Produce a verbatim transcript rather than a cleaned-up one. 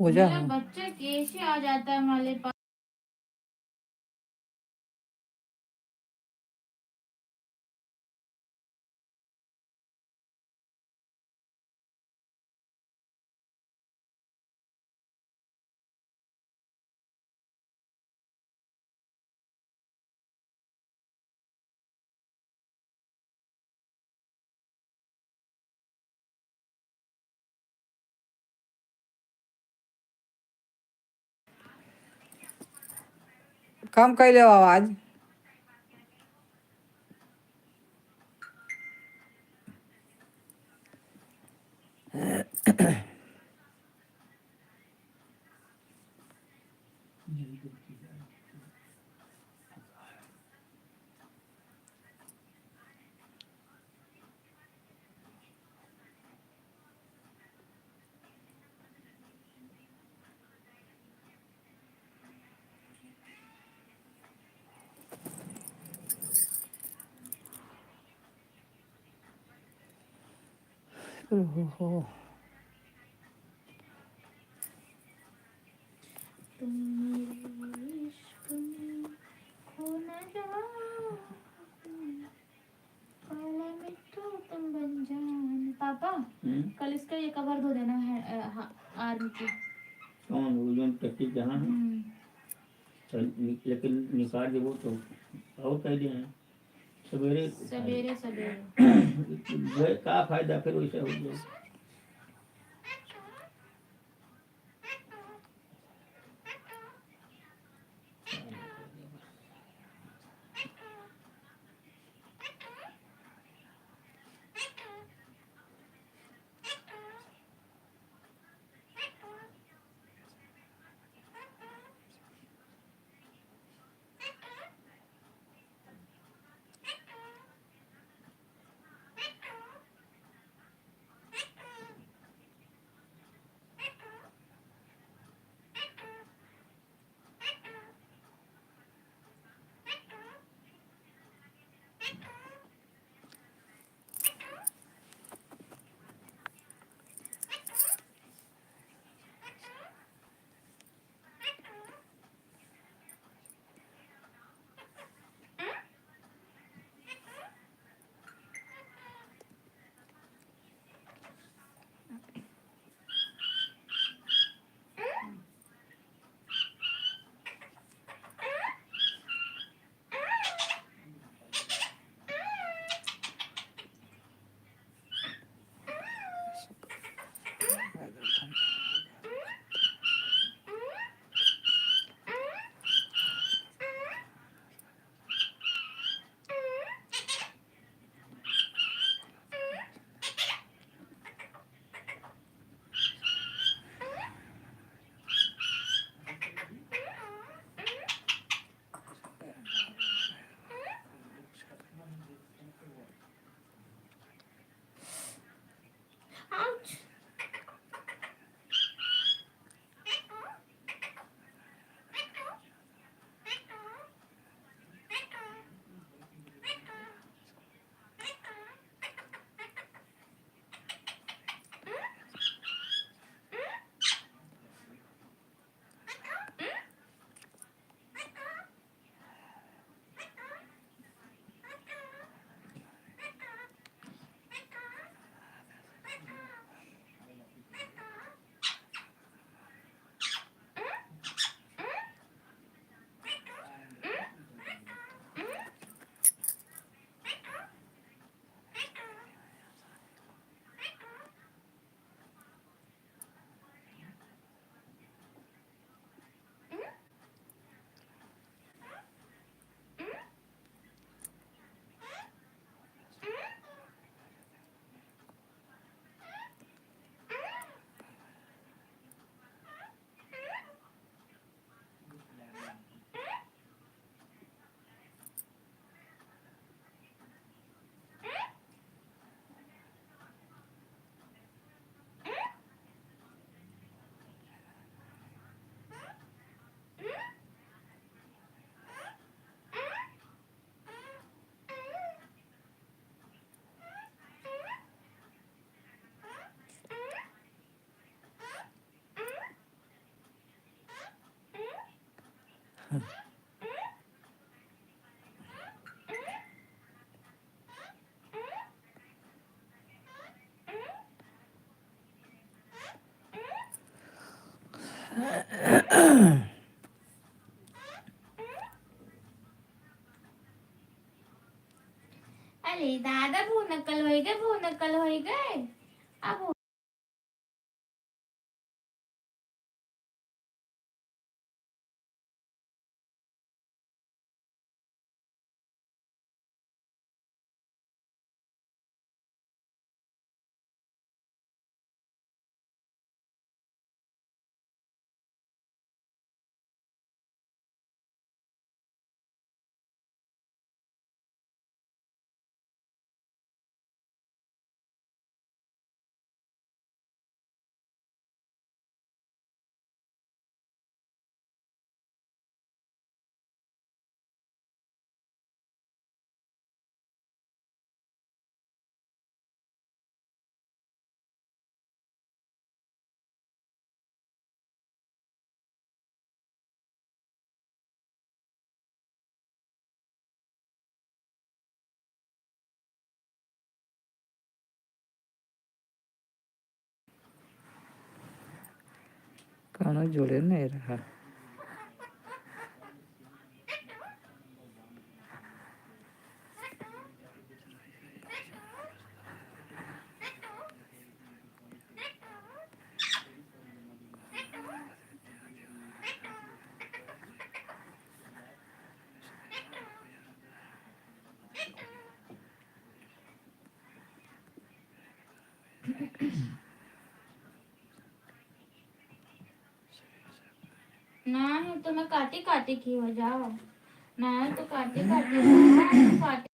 हो जा। मेरा बच्चा कैसे आ जाता है हमारे पास? कम कैले हो आवाज। ओहो। तुम मेरे इश्क में खो न जाओ, काला मिट्ठू तुम बन जाओ। पापा, हम्म? कल इसका ये कवर धो देना है, अ, हा-, आर्मी की। कौन? वो जो टट्टी जहाँ है? हम्म। तो नि-, लेकिन निकाल दे वो तो और कह दिया है। सवेरे सवेरे, सवेरे। जो है, का फायदा फिर वैसे हो गया। अरे दादा, भुनक्कल होई गए, भुनक्कल होई गए। अब कौनो जोड़े नहीं रहा। नाही, तुम्हें काटी काटी की हो जाओ। नाही, तो काटी काटी, काटी